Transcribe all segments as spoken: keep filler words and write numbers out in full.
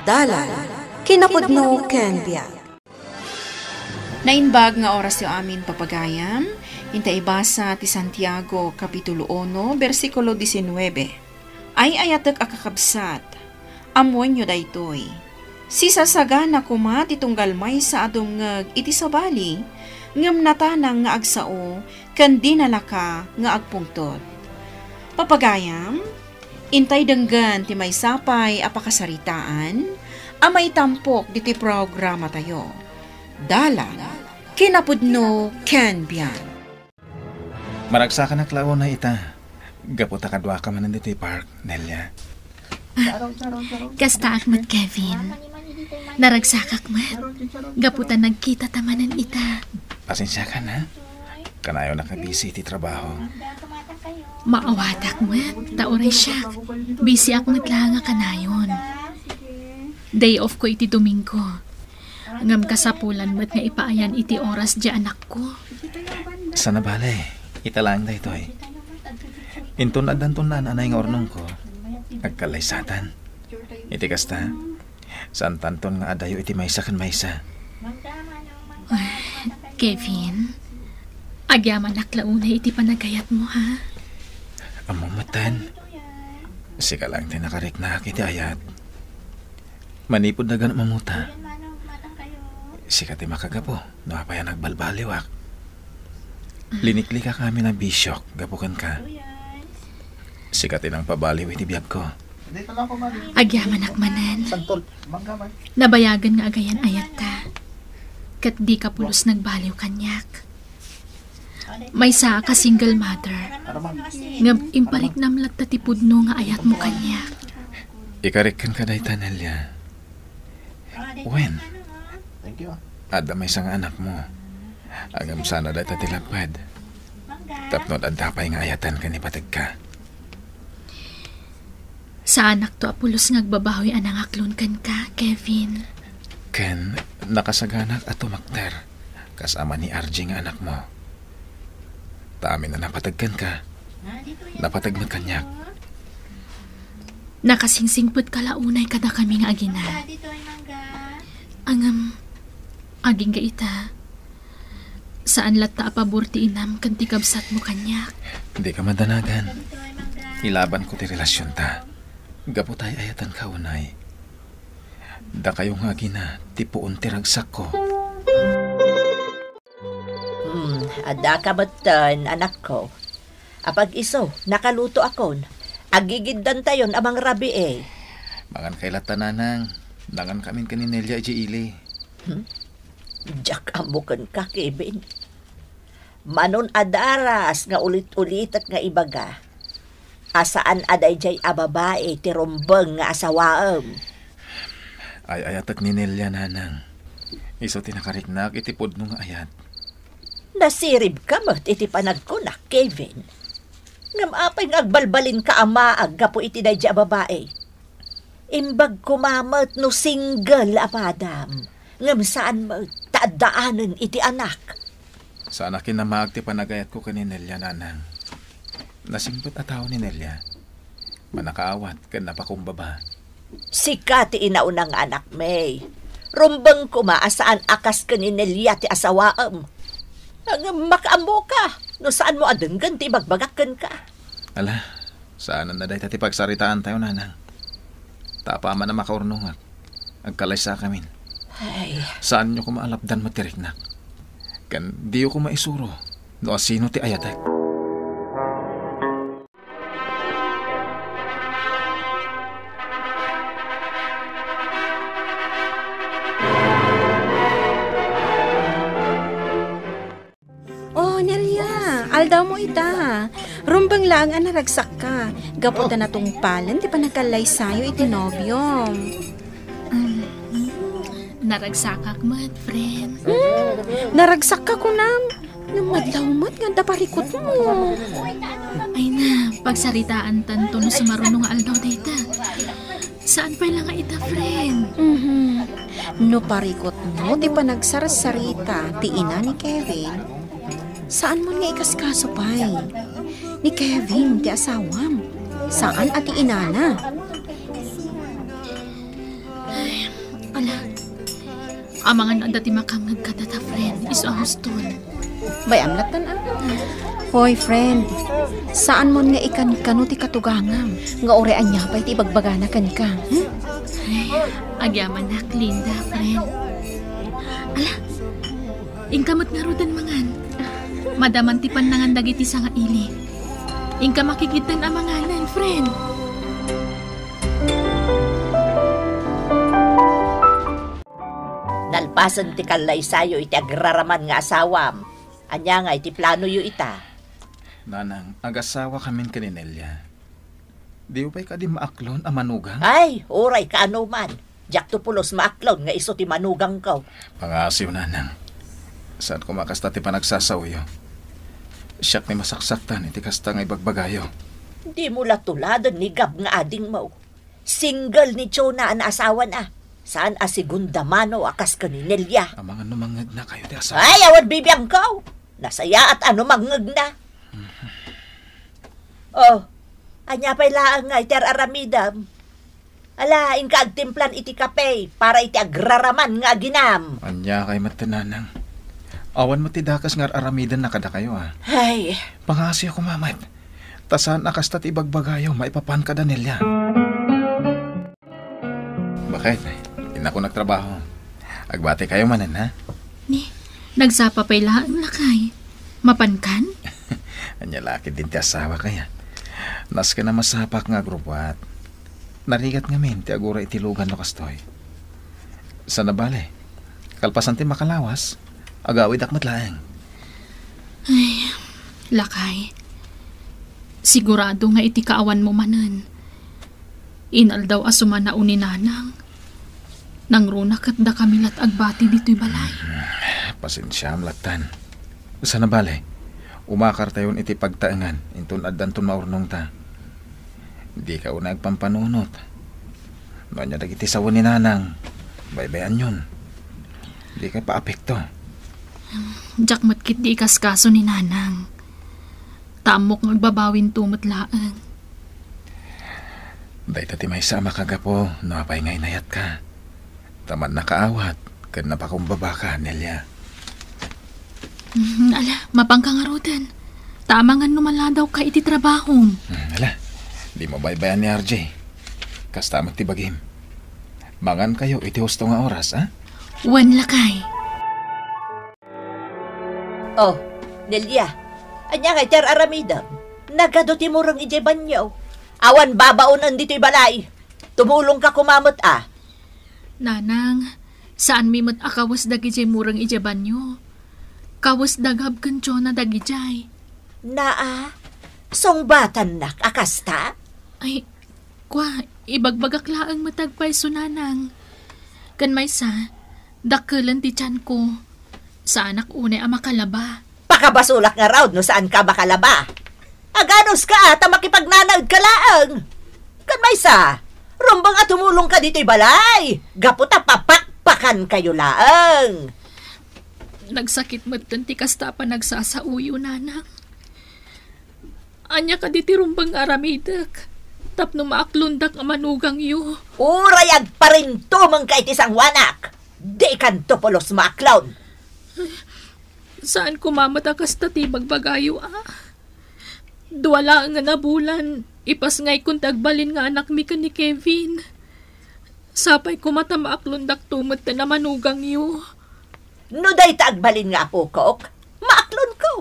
Dalan, kinapudno ken biag. Naimbag nga orasyo amin, papagayam. Inta ibasa ti Santiago, Kapitulo uno, bersikulo diecinueve. Ay-ayatek a kakabsat, ammoenyo daytoy. Sisasagana koma ti tunggal maysa a dumngeg iti sabali, ngem natanang nga agsao ken dina laka nga agpungtot. Papagayam, intay denggen ti maysa pay a pakasaritaan a maitampok ditoy programatayo. Dalan, kinapudno ken biag. Maragsakanak la unay ita. Gapu ta kaduaka manen ditoy park, Nelia. Ah, kastaak met, Kevin. Naragsakak met. Gapu ta nagkitata manen ita. Pasensiakan, ha? Kanayon a kabisi ti trabaho. Maawatak met, ta uray siak. Bisiak met laeng a kanayon. Day off ko iti Domingo. Ngem kasapulan met nga ipaayan iti oras diay anakko. Sana bale, ita laeng daytoy. Inton addanton naan-anay nga urnongko, agkallaysatan. Iti kasta, saantanton nga adayo iti maysa ken maysa. Ay, Kevin, agyamanak la unay iti panagayatmo, ha? Ammom metten, sika laeng ti nakariknaak iti ayat. Manipud nagan-, mamuta, sika ti makagapu no apay a nagbalbaliwak. Liniklikak amin a bisiok gapu kenka. Sika ti nangpabaliw iti biagko. Agyamanak manen. Nabayagen nga agayan-ayatta. Ket dika pulos nagbaliw kaniak. Maysaak a single mother. Ngem impariknam latta ti pudno nga ayatmo kaniak. Ikarik kenka dayta, Nelia. Wen, adda maysa nga anakmo. Ngem sana dayta ti lapped. Tapno adda pay nga ayatan ken ipategka. Saanakto a pulos nga agbabawi a nangaklon kenka, Kevin. Ken nakasaganak a tumakder kas ama ni Archie nga anakmo. Ta amin a napateg kenka, napateg met kaniak. Nakasingsingpetka la unay kadakami nga agina. Ngem, agingga ita, saan latta a pabor ti inam ken ti kabsatmo kaniak. Dika madanagan. Ilabanko ti relasionta. Gapu ta ay-ayatenka unay. Dakayo nga agina ti puon ti ragsakko. Hmm, addaka metten, anakko. Apag-isu, nakalutoakon. Agigiddantayon a mangrabii. Mangankay latta, nanang. Nangankamin ken ni Nelia idiay ili. Hmm? Diak ammo kenka, Kevin. Manon a daras nga ulit-ulitek nga ibaga a saan a daydiay a babai ti rumbeng nga asawaem. Ay-ayatek ni Nelia, nanang. Isu ti nakariknak iti pudno nga ayat. Nasiribka met iti panagkunak, Kevin. Ngem apay nga agbalbalinka a maag gapu iti daydiay a babai? Imbag koma met no single a padam, ngem saan met ta addaanen iti anak. Saan a kinamaag ti panagayatko ken ni Nelia, nanang. Nasingpet a tao ni Nelia. Mannakaawat ken napakumbaba. Sika ti inauna nga anak, May. Rumbeng koma a saan a kas ken ni Nelia ti asawaem. Ngem makaammoka no saanmo a denggen ti ibagbagak kenka. Ala, saanen a dayta ti pagsaritaantayo, nanang. Ta apaman a makaurnongak, agkalaysakamin. Ay. Saanyo koma a lapdan met ti riknak. Ken diyo koma isuro no asino ti ayatek. Oh, Nelia, aldawmo ita. Rumbeng laeng a naragsakka. Gapu ta natungpalen ti panagkallaysayo iti nobiom. Um, naragsakak met, friend. Hmm, naragsakka kunam. Namadlaw met nga adda parikutmo. Ay na, pagsaritaantanto no sumaruno nga aldaw dayta. Saan pay la nga ita, friend? Mhm. No parikutmo ti panagsarsarita ti ina ni Kevin, saanmon nga ikaskaso pay. Ni Kevin ti asawam, saan a ti inana. Ay, Amangan adda ti makangngeg kadata, friend. Isu a huston. Bay-am lattan, a? Hoy, friend. Saanmon nga ikankano ti katugangam. Nga uray ania pay ti ibagbagana kenka. Hmm? Ay, agyamanak, Linda, friend. Ala, inka met ngaruden mangan. Madaman ti pannangan dagiti sangaili. Inka makigiddan a manganen, friend. Nalpasen ti kallaysayo iti agraraman nga asawam. Ania ngay ti planoyo ita? Nanang, agasawakamin ken ni Nelia. Diyo pay kadi maaklon a manugang? Ay, uray kaano man. Diakto pulos maaklon nga isu ti manugangko. Pangaasiyo, Nanang. Saan koma kasta ti panagsasaoyo. Siak ti masaksaktan iti kasta nga ibagbagayo. Dimo la tuladen ni Gab nga adingmo. Single ni Chona a naasawana. Saan a segunda mano a kas ken ni Nelia. Amangan no mangngegna kayo ti asawa. Ay, awan bibiangko. Nasayaat a no mangngegna. Oh, ania pay laeng nga iti ar-aramidem? Ala, inka agtimplan iti kape para iti agraraman nga aginam. Ania kay met, Nanang? Awan met ti dakes nga ar-aramidenna kadakayo, a. Ay. Pangaasiyo koma met. Ta saan a kasta ti ibagbagayo maipapan kada Nelia. Bakit? Innak nagtrabaho. Agbati kayo manen, ha? Ni, nagsapa pay laeng, lakay. Mapankan? Ania la ketdin ti asawa kaya. Nasken a masapak nga agrubbuat. Narigat ngamin ti agura iti lugan no kastoy. Sana bale, kalpasan ti makalawas, agawidak met laeng. Ay, lakay. Sigurado nga iti kaawanmo manen. Inaldaw a sumanao ni Nanang. Nangruna ket dakami lat agbati ditoy balay. Pasensiam lattan. Sana bale, umakartayon iti pagtaengan inton addanton maurnongta. Dika unay agpampanunot. No ania dagiti sawen ni Nanang, baybayanyon. Dika paapekto. Diak met ketdi ikaskaso ni Nanang. Ta ammok nga agbabawinto met laeng. Dayta ti maysa a makagapu no apay nga inayatka. Ta mannakaawat ken napakumbabaka, Nelia. Mm, ala, mapanka ngaruden. Ta amangan no maladawka iti trabahom. Hmm, ala, dimo baybayan ni R J. Kasta met ti bagim. Mangankayo iti husto nga oras, a? Wen, lakay. Oh, Nelia, ania nga iti ar-aramidem? Nagadu ti mureng idiay banio. Awan babaonen ditoy balay. Tumulongka koma met, a. Nanang, saanmi met a kawes dagidiay mureng idiay banio. Kawes da Gab ken Chona dagidiay. Naa, sungbatannak a kasta? Ay, kua, ibagbagak laeng met ti agpayso, Nanang. Ken maysa, dakkelen ti tianko. Saanak unay a makalaba. Pakabasolak ngarud no saanka a makalaba. Aganuska ta makipagnanaedka laeng. Ken maysa, rumbeng a tumulongka ditoy balay. Gapu ta papakpakankayo laeng. Nagsakit metten ti kasta a panagsasaoyo, Nanang. Ania kadi ti rumbeng nga aramidek tapno maaklondak a manugangyo? Uray agparintumengka iti sangoanak, dikanto pulos maaklon. Saan koma met a kasta ti ibagbagayo, a? Dua laengen a bulan, ipasngaykon ti agbalin nga anakmi ken ni Kevin. Sapay koma ta maaklondakto metten a manugangyo. No dayta agbalin nga apokok, maaklonko.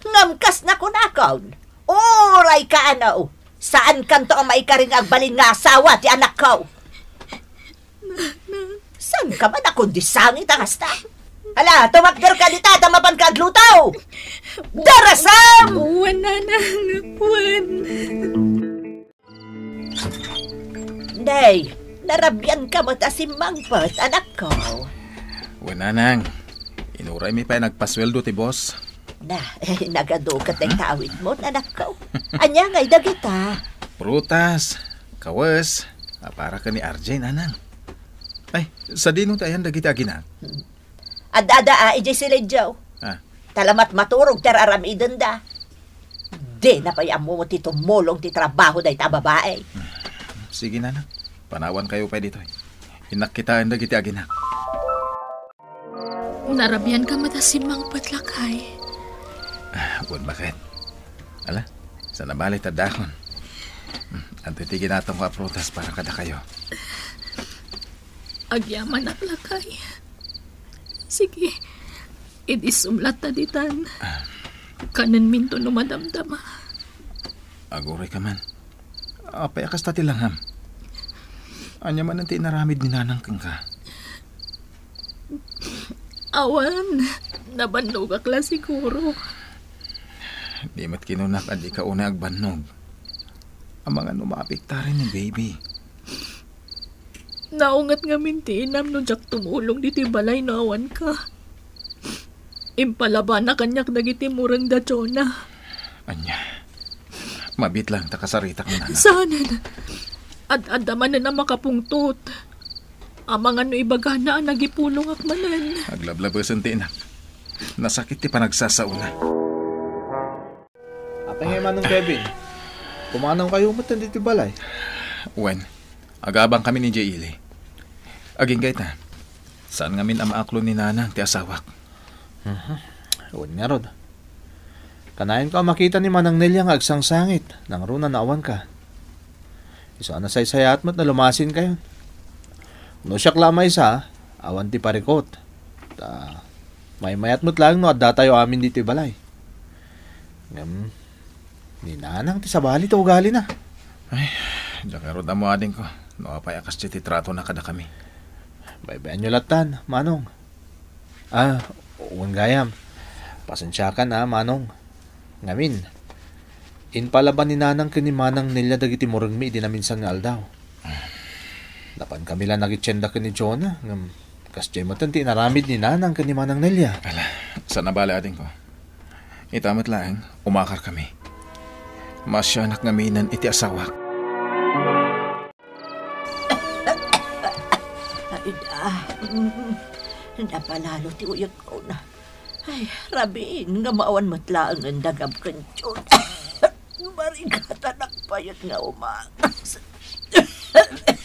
Ngem kas nakunakon, uray kaano, saankanto a maikari nga agbalin nga asawa ti anakko. Saanka man a kundi sangit a kasta? Ala, tumakderka dita ta mapanka agluto! Darasam! Wen, Nanang, wen. Nay, narabianka met a simmangpet, anakko. Wen, Nanang. Inuraymi pay nagpasueldo ti boss. Na, eh, nagadu ket dayta awitmo, anakko. Ania ngay dagita? Prutas, kawes, a para ken ni R J, Nanang. Ay, sadino ti ayan dagiti aginak? Hmm. Adda-adda a idiay siledio. Ah. Ta la met maturog ti ar-aramidenda. Dina pay ammo ti tumulong ti trabaho dayta a babai. Sige, Nanang. Panawankayo pay ditoy. Innak kitaen dagiti aginak. Narabian ka met a simmangpet, lakay. Ah, wen, baket. Ala, saan a bale ta dakon. Hmm, adtoy ti ginatangko a prutas para kadakayo. Agyamanak, lakay. Sige, idi sumlatta ditan. Ah. Kanenminto no madamdama. Aguray ka man. Apay a kasta ti langham? Ania manen ti inaramid ni Nanang kenka? Awan, nabannogak la siguro. Di met kinunak a dika unay agbannog. Amangan no maapektar ni baby. Naunget ngamin ti inam no diak tumulong ditoy balay no awan ka. Impalabana kaniak dagiti mureng da Jonah. Ania? Mabiit laeng ta kasaritak, Nana. Saanen. Ad-adda manen a makapungtot. Amangan no ibagana a nagipulongak manen. Aglablabesen ti inak. Nasakit ti panagsasaona. Apay ngay, Manong Kevin? Pumanaw kayo met ditoy balay? Wen, agabang kami ni Jay Ili. Agingga ita, saan ngamin a maaklon ni Nanang ti asawak. Mhm. Wen ngarud. Kanayon ko a makita ni Manang Nelia nga agsangsangit, nangruna no awan ka. Isu a nasaysayaat met no lumasin kayon. No siak la a maysa, awan ti parikot. Ta, maymayat met laeng no adda tayo amin ditoy balay. Ngem, ni Nanang ti sabali ta ugalina. Ay, diak ngarud ammo, adingko, no apay a kasdi ti tratona kadakami. Baybayanyo lattan, Manong. Ah, wen gayam. Pasensiakan, ah, Manong. Ngamin, impalaba ni Nanang ken ni Manang Nelia dagiti murengmi idi naminsan nga aldaw. Napankami la nagitienda ken ni Jonah, ngem kasdiay metten ti inaramid ni Nanang ken ni Manang Nelia. Ala, saan a bale, adingko. Ita met laeng, umakarkami. Maasianak ngaminen iti asawak. Ay, da. Mm, napalalo ti uyekko na. Ay, rabiin nga maawan met laengen dagab ken Dios. Marigatanak payat nga umakas.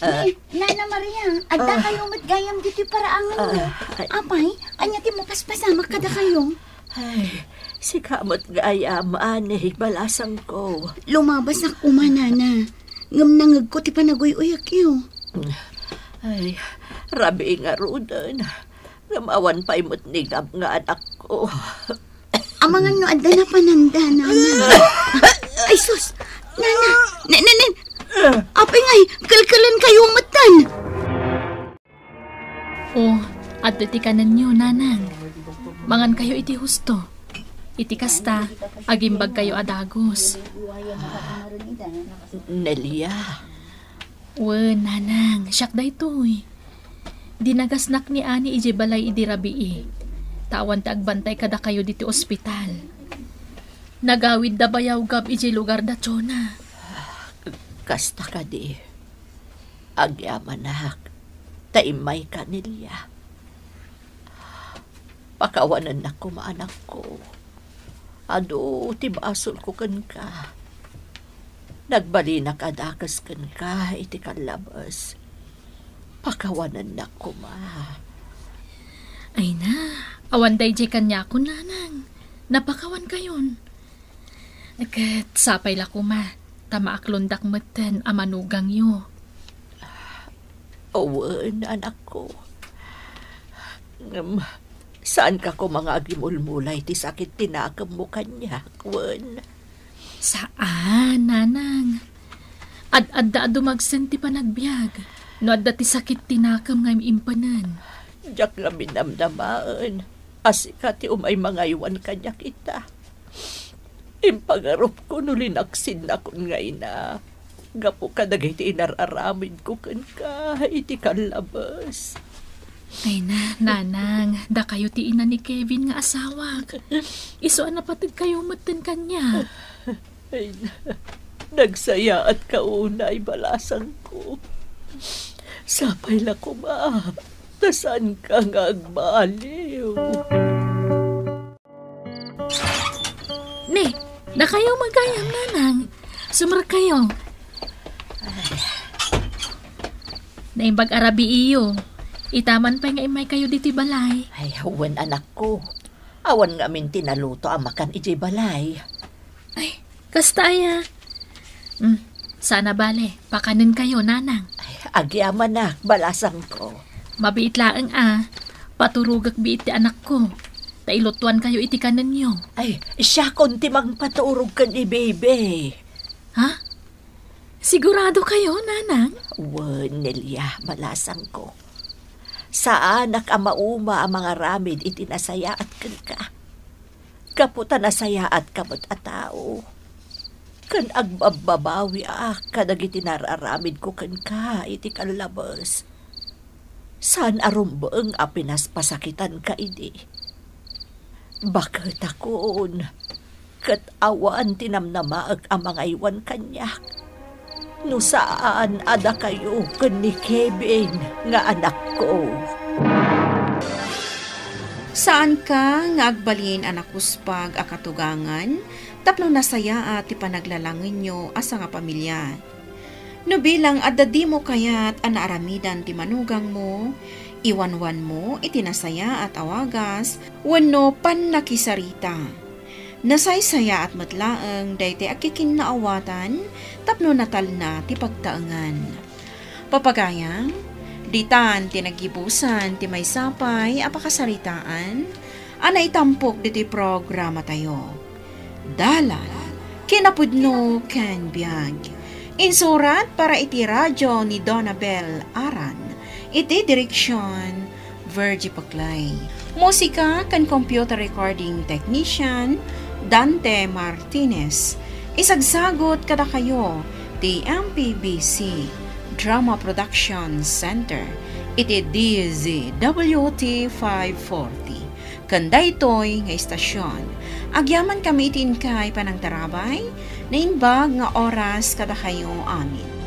Ni, Nana Maria, adda Ah. kayo met gayam ditoy paraanganyo. Ah, ay. Apay, ania ti mapaspasamak kadakayo? Ay, sika met gayam, ani, balasangko. Lumabasak koma, Nana. Ngem nangegko ti panaguy-uyekyo. Ay, rabii ngaruden. Ngem awan pay met ni Gab nga anakko. Amangan no adda napananda, Nana. Ay, sus! Nana! Ne, ne, ne! Apay ngay, kelkelen kayo metten! O, adto ti kanenyo, Nanang. Mangan kayo iti husto. Iti kasta, agimbag kayo a dagus. Nelia. Wen, Nanang, siak daytoy. Dinagasnak ni Ani idiay balay idi rabii, ta awan ti agbantay kadakayo ditoy ospital. Nagawidda bayaw Gab idiay lugar da Jonah. Kasta kadi, agyamanak, ta immayka, Nelia. Pakawanennak koma, anakko. Adu ti basolko kenka. Nagbalinak a dakes kenka iti kallabes. Pakawanennak koma. Ay na, awan daydiay kaniakon, Nanang. Napakawan kayon. Ket sapay la koma, ta maaklondak metten a manugangyo. Wen, anakko. Ngem, saanka koma nga agimulmula iti sakit ti nakemmo kaniak, wen? Saan, Nanang. Ad-adda a dumagsen ti panagbiag no adda ti sakit ti nakem nga im-impenen. Diak ngamin namnamaen a sika ti umay mangaywan kaniak ita. Impagarupko no linaksinnakon nga ina gapu kadagiti inar-aramidko kenka iti kallabes. Ay na, Nanang, dakayo ti ina ni Kevin nga asawak. Isu a napateg kayo metten kaniak. Ay na, nagsayaatka unay, balasangko. Sapay la koma, ta saanka nga agbaliw. Ne, dakayo met gayam, Nanang. Sumrek kayo. Naimbag a rabiiyo. Ita man pay nga immaykayo ditoy balay. Ay, wen, anakko. Awan ngamin ti naluto a makan idiay balay. Ay, kasta aya. Hmm, sana bale, pakanenkayo, nanang. Ay, agyamanak, balasangko. Mabiit laeng a, paturogek biit ti anakko. Ta ilutuankayo iti kanenyo. Ay, siakon ti mangpaturog ken ni Bebe. Ha? Sigurado kayo, nanang? Wen, Nelia, balasangko. Saanak a mauma a mangaramid iti nasayaat kenka. Gapu ta nasayaatka met a tao. Ken agbabbabawiak kadagiti nararamidko kenka iti kallabes. Saan a rumbeng a pinaspasakitanka idi. Baketakon, ket awan ti namnamaek a mangaywan kaniak. No saan a dakayo ken ni Kevin nga anakko. Saanka nga agbalin a nakuspag a katugangan tapno nasayaat ti panaglalangenyo a sangapamilia. No bilang adda dimo kayat a naaramidan ti manugangmo, iwanwanmo iti nasayaat a wagas wenno pannakisarita. Nasaysayaat met laeng daytoy a kikinnaawatan tapno natalna ti pagtaengan. Papagayam, ditan ti naggibusan ti maysa pay a pakasaritaan a naitampok ditoy programatayo. Dalan, kinapudno ken biag. Insurat para iti radyo ni Donabel Aran. Iti direksyon, Virgie Paclay. Musika ken computer recording technician, Dante Martinez. Isagsagot kadakayo ti M P B C Drama Production Center iti D Z W T five forty. Ken daytoy nga istasyon, agyamankami iti inkay panangtarabay, naimbag nga oras kadakayo amin.